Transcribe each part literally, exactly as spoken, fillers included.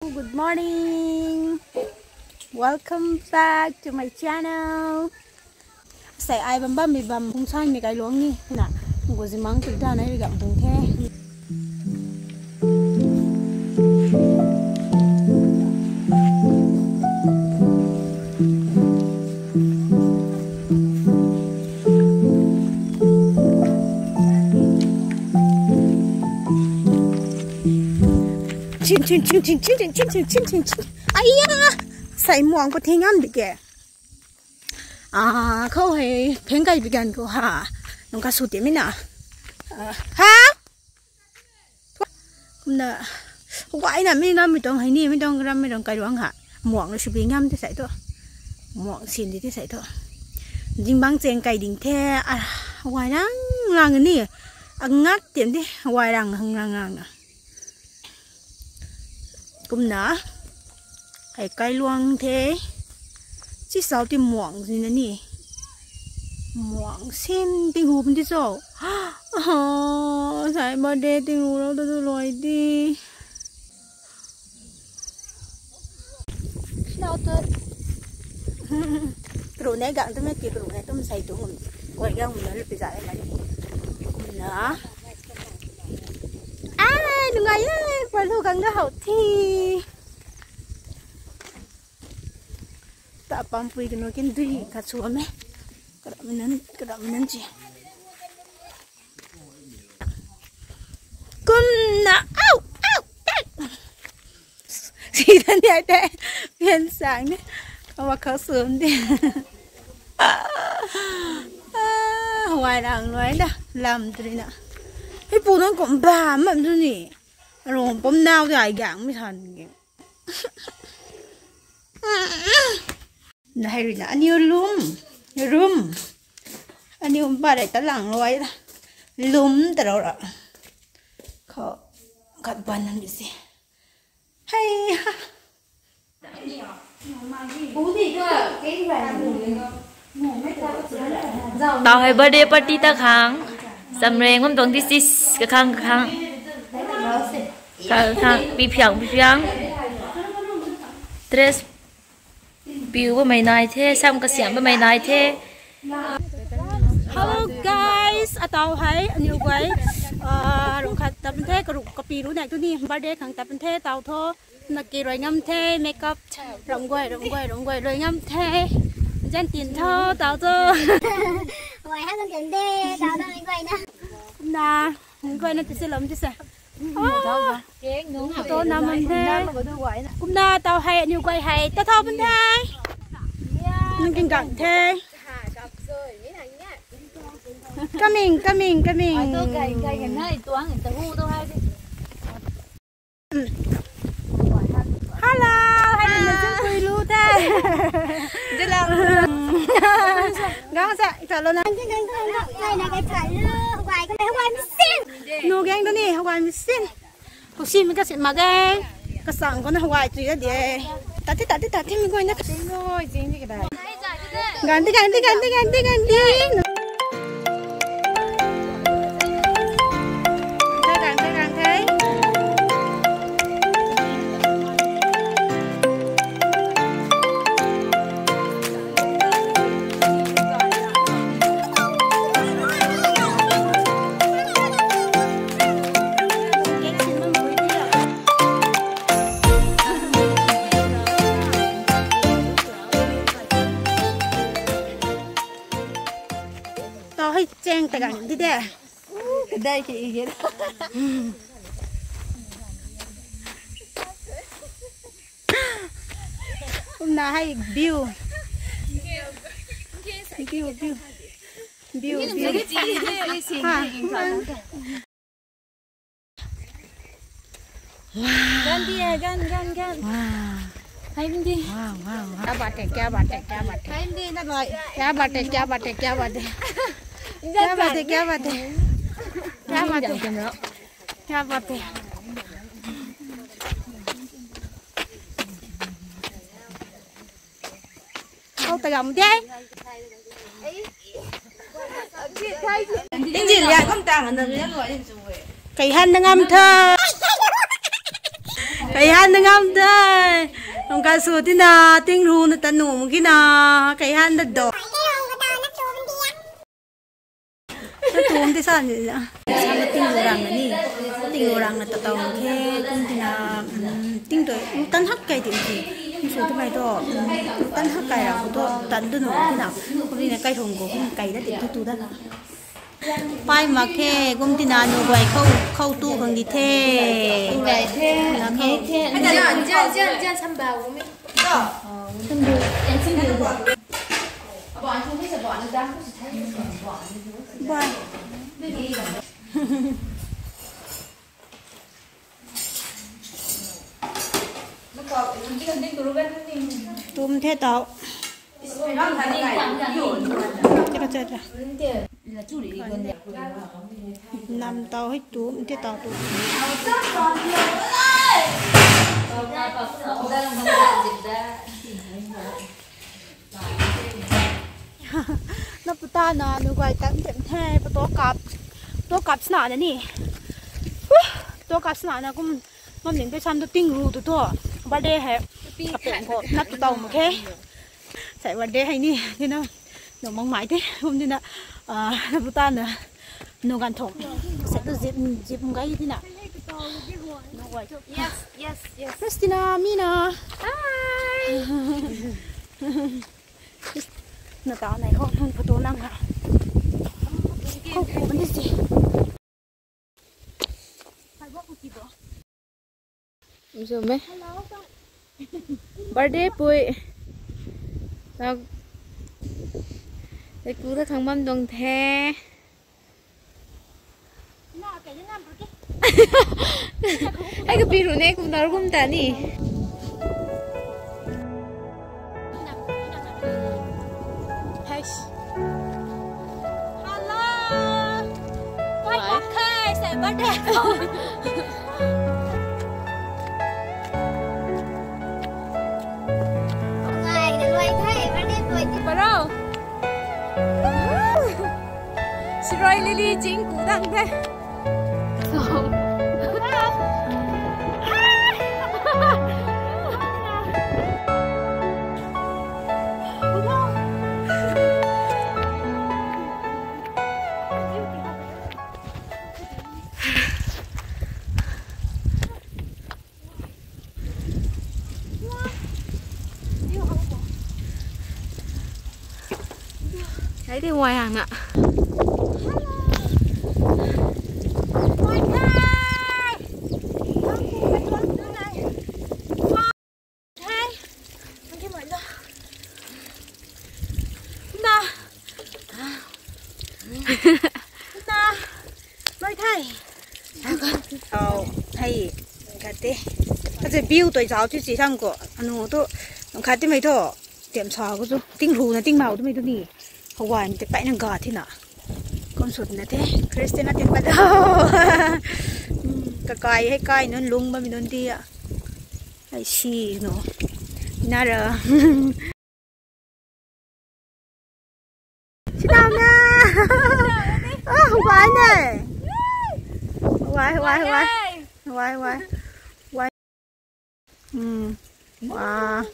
Good morning. Welcome back to my channel. Sei ai bam bam mi bam hung sai mi kai luang ni na. Go zimang tu da na ri gam bung the. Chin, chin, chin, chin, chin, chin, chin, chin, chin, chin. Aiya, sai muang ko theng am di ke. Ah, khou hei, theng kai bi gan ko ha. Nung ka su ti mi na. Ah, ha? Kumna, huai na mi na mi tong hei ni, mi tong ram mi tong kai luang ha. Muang na su bi ngam ti sai to. Muang sin di ti sai to. Jingbang cheng kai ding the, ah, huai rang rang ni. A ngak tian di, huai rang rang rang rang na. Kumna, hei kai luang the. Chi sau ti muang zin na ni. Muang sin ting hu bun ti cho. Oh, sai birthday ting hu rau tu tu loi di. Snow tu. Kru ne gang tu me ti kru ne tum sai tu hum. Koi gang hum na lupi za e na ni. Kumna. Ai, nungai e, palu gang da hau thi. Ta pampui kanu kin dui khat sw me. Karam nan, karam nan chi. Kumna, au, au, tak. Sida ni ai te, pian sang ni. Kawa khou sum di. Ah, huai rang luai da, lam tu ri na. Hei pu nang kum bam bam tu ni. Rong pom nau di ai gang mi san ge. Na hei rui na, aniu lum, rum. Aniu ba rei ta lang luai da. Lum ta rau ra. Khou, khat ban nam di se. Hei ha. Tau hei birthday party ta khang. Samreng mam tuang this is kakhang kakhang. Kakhang, pi phiang, pi phiang. Dress piu bam mei nai the, sam kasiam bam mei nai the. Hello guys, atau hei, aniu guai, ah, rung khat tap the, karuk kapi ru nek tu ni, birthday khang tap the, tau tho, na ki rui ngam the, makeup, rung guai, rung guai, rung guai, rui ngam the, jan tin tho, tau tho. Guai ha kan tin de, tau tho, guai na. Na, guai na tise lam tise. Oh, to na man the. Kumna tau hei, aniu guai hei, ta thau bun the. Nang king gang the. Coming, coming, coming. Hello, hai na chung pui lu the. Jila. Gang sa, ta lo na. Nu gang tu ni, huai mi sin. Husi mi ka sin mak ge. Ka sang ko na huai tui da di e. Tati, tati, tati mi guai na. Ganti, ganti, ganti, ganti, ganti. Ganti, ganti, ganti. Tau hei cheng ta gang di de. Kadai ke i ge. Kumna hei view. View, view. View, view. Ha. Gan di hai, gan, gan, gan. Wow. Hai di. Wow, wow, wow. Kya baat hai, kya baat hai, kya baat hai. Hai di na bhai. Kya baat hai, kya baat hai, kya baat hai. Kya baat hai, kya baat hai. Kya baat hai. Kya baat hai. Kau tagam de. Injin lian kum tang na lian lo in chu we. Kai han na ngam tha. Kei han na ngam de. Kum ka sw tina, ting ru na ta num ki na. Kei han da do. Na tum ti sa ni na. Sa na ting ru rang na ni. Ting ru rang na ta tau khe. Kum tina, um, ting tu, um, tan hak kai ti ki. Kum sw tu mai tu, um, tan hak kai rang tu, tan tu num ki na. Kum ni na kai hung ko, kum kai da ti tu tu da na. Pai mak khe, kum tina nu guay khou, khou tu khang di the. Guay the, na khou. Ngei the. Jian, jian, jian, jian, sambal gu mi. Sambal. Sambal. Bye. Tum the tau. Chara, chara. Nam tau hei tum the tau tu. Na puta na nu guay tan tem the, puto kap, puto kap sna na ni. Huh, puto kap sna na kum mam ning pe sam tu ting ru tu tu. Birthday hei. Kapeng ko na tu tau mak khe. Sai birthday hei ni, you know. Nu mang mai te, kum tina, ah, na puta na. Nu gan thong. Sai tu zip, zip ngai tina. Nu guay tu. Yes, yes, yes. Christina, Mina. Hi. Na ta nai khou nang photo nang ha. Khou ku bam di si. Zoom e. Birthday pui. Tak. Tei ku ta khang bam dong the. Hei kapi ru ne, kum dar kum ta ni. Hei. Hello. Wai, wai. Mak khe, sai birthday. Ngai na luai the, birthday boy. Bro. Siroi Lily ching ku dang the. Hei di wai hang na. Na. Na. Mai thai. Au, hei. Khat te. Khat te view toi zau ti si thang ko. Anu tu. Khat te mai tho. Tiam sa ko tu. Ting ru na ting mau tu mai tu ni. Hawaii mi te pai na ga thi na. Kum sw na the. Christian na tin pa da. Kakai hei kai nunc lung bam mi nunc ti a. Ai si no. Nara. Sit down na. Ah, why na? Why, why, why? Why, why? Why? Hmm. Wow.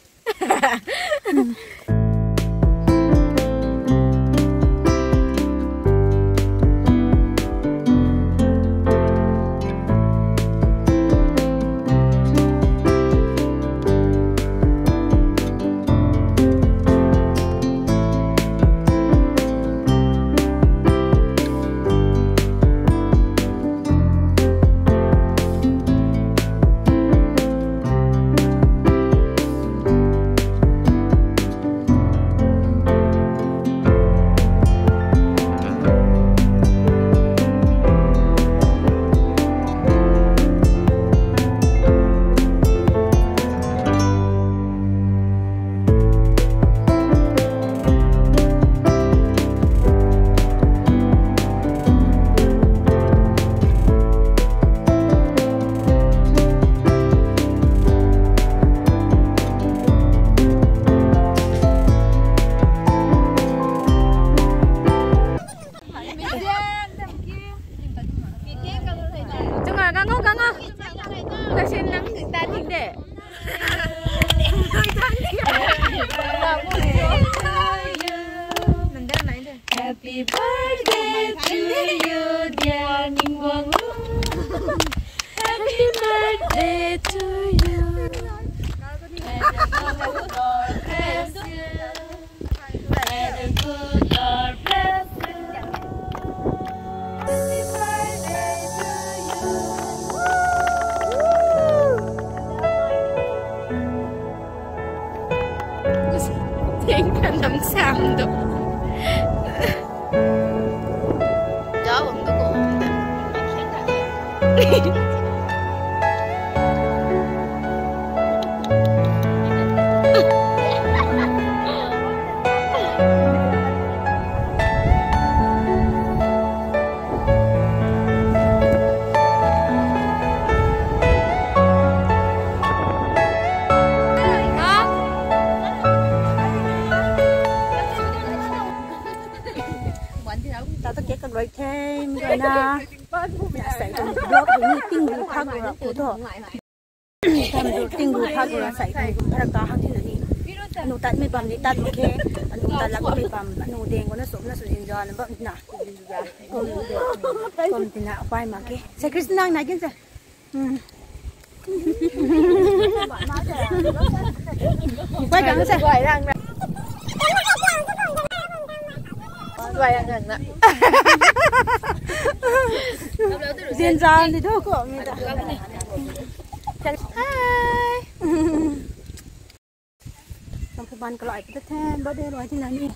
Kan nam sam do. Jauh bam tu ko. Tata cake kan rui the, mi rui na. Sei kan vlog ni ting bu khak ra ku tho. Tam du ting bu khak ra sei kan bu khak ta hak ti na ni. Anu tat mi bam ni tat mak khe. Anu tat lak mi bam, anu deng ko na sum na sum enjoy na bam na. Kom, kom tina pai mak khe. Sei Krishna nang na kin sa. Hmm. Pai kang sa. Zin zan di thu ko mi ta. Hi. Nang phu ban kalai pu ta the, birthday loi tina ni.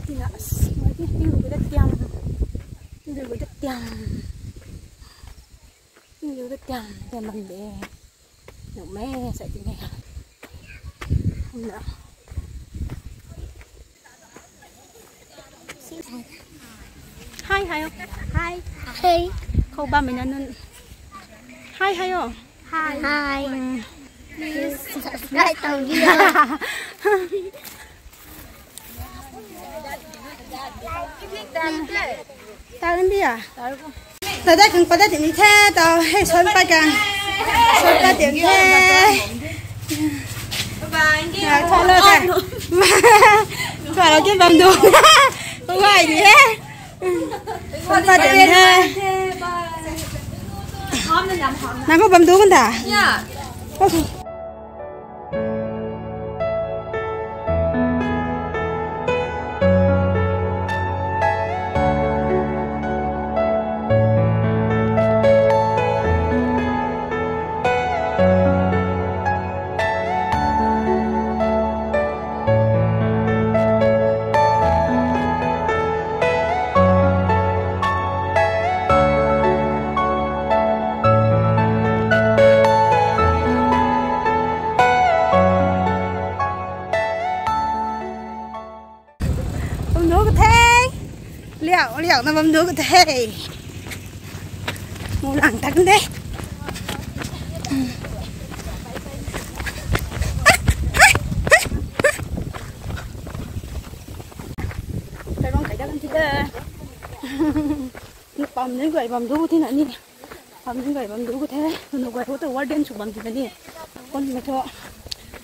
Tina, loi ti, tiu pu ta tiam. Tiu pu ta tiam. Tiu pu ta tiam, tiam bam de. Nuh me, sa ti ne. Hum na. Hi, hi. Hi. Hey. Khou bam mi na nun. Hi, hi, oh. Hi. Hi. Mm. Please subscribe to video. Taran dia. Tada khang pada tim the tau. Hey, son pa kang. Son pa tim the. Bye bye. Ah, thua lo ka. Thua lo ke bam do. Bye bye ni he. Son pa tim the. Nang khou bam do kan ta? Yeah. Okay. Bam du ka the. Liau, liau na bam du ka the. Mu lang tak de. Kai bam kai da kan ti de. Pam ni guay bam du ti na ni. Pam ni guay bam du ka the. Kanu guay khou tu warden sw bam ti na ni. Kon ni thu.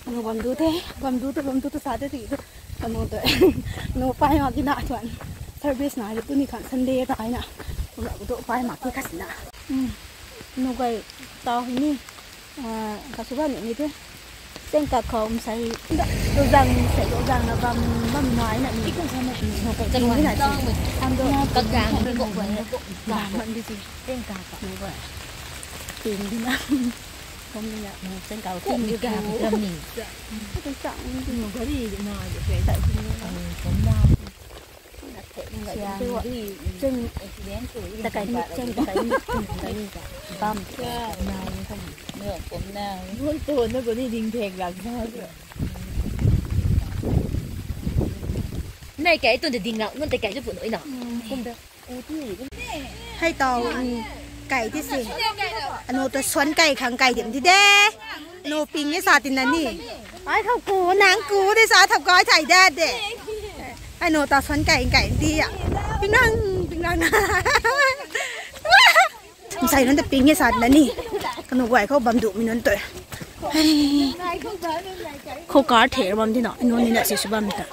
Kanu bam du the. Bam du tu, bam du tu sa the ti tu. Kanu tu. Kanu pai ma ki na chuan. Service na tu ni khan Sunday ta na. Kanu tu pai ma ki kha si na. Hmm. Kanu guay tau hi ni. Ah, ka sw bam ni ni the. Teng ka khou, um, sei, do zang, sei do zang na bam, bam nai na ni. Ting ni na ting. Ang do. Ka gang, ko, ko, ko. Bam man di si. Teng ka khou. Ni ba. Ting di na. Kom ni na. Teng ka ting di ka, ko, ko. Ting chang. Ni gari na, di pe ta ting ni. Kom na. Cheng, ta kai ni, cheng, ta kai ni, ta kai ni, bam. Nai, nai, nai. Nai, nai, nai. Nai kai tu de ding na, nunc ta kai tu pu noi na. Kum da. Hei tau, um, kai ti si. Anu tu suan kai khang kai dim ti de. Anu ping e sa ti na ni. Ai khou ku, nang ku de sa thap kai thai de de. Ai nu ta suan kai kai di a. Ping nang, ping nang na. Sai nunc ta ping e sa na ni. Kanu guay khou bam du mi nunc tu. Khou kar the bam di na. Nunc ni na si su bam ta.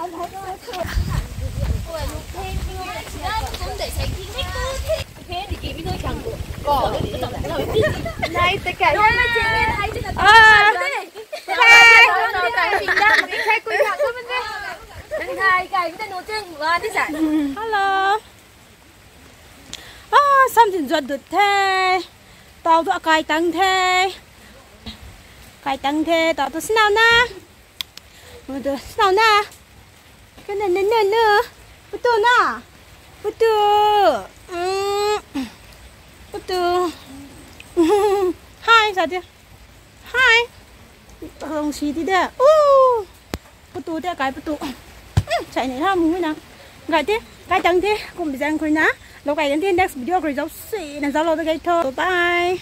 Hello. Ah, sam zin zuat dut the. Tau tu akai tang the. Kai tang the, tau tu snau na. Mu tu snau na. Na, na, na, na. Putu na. Putu. Mm. Putu. Hi, sa de. Hi. Long si ti de. Ooh. Putu de, kai putu. Mm, sai ni ha mu na. Kai te, kai tang te, kum bizang khui na. Lo kai kan te, next video khui zau si na zau lo de kai tho. Bye.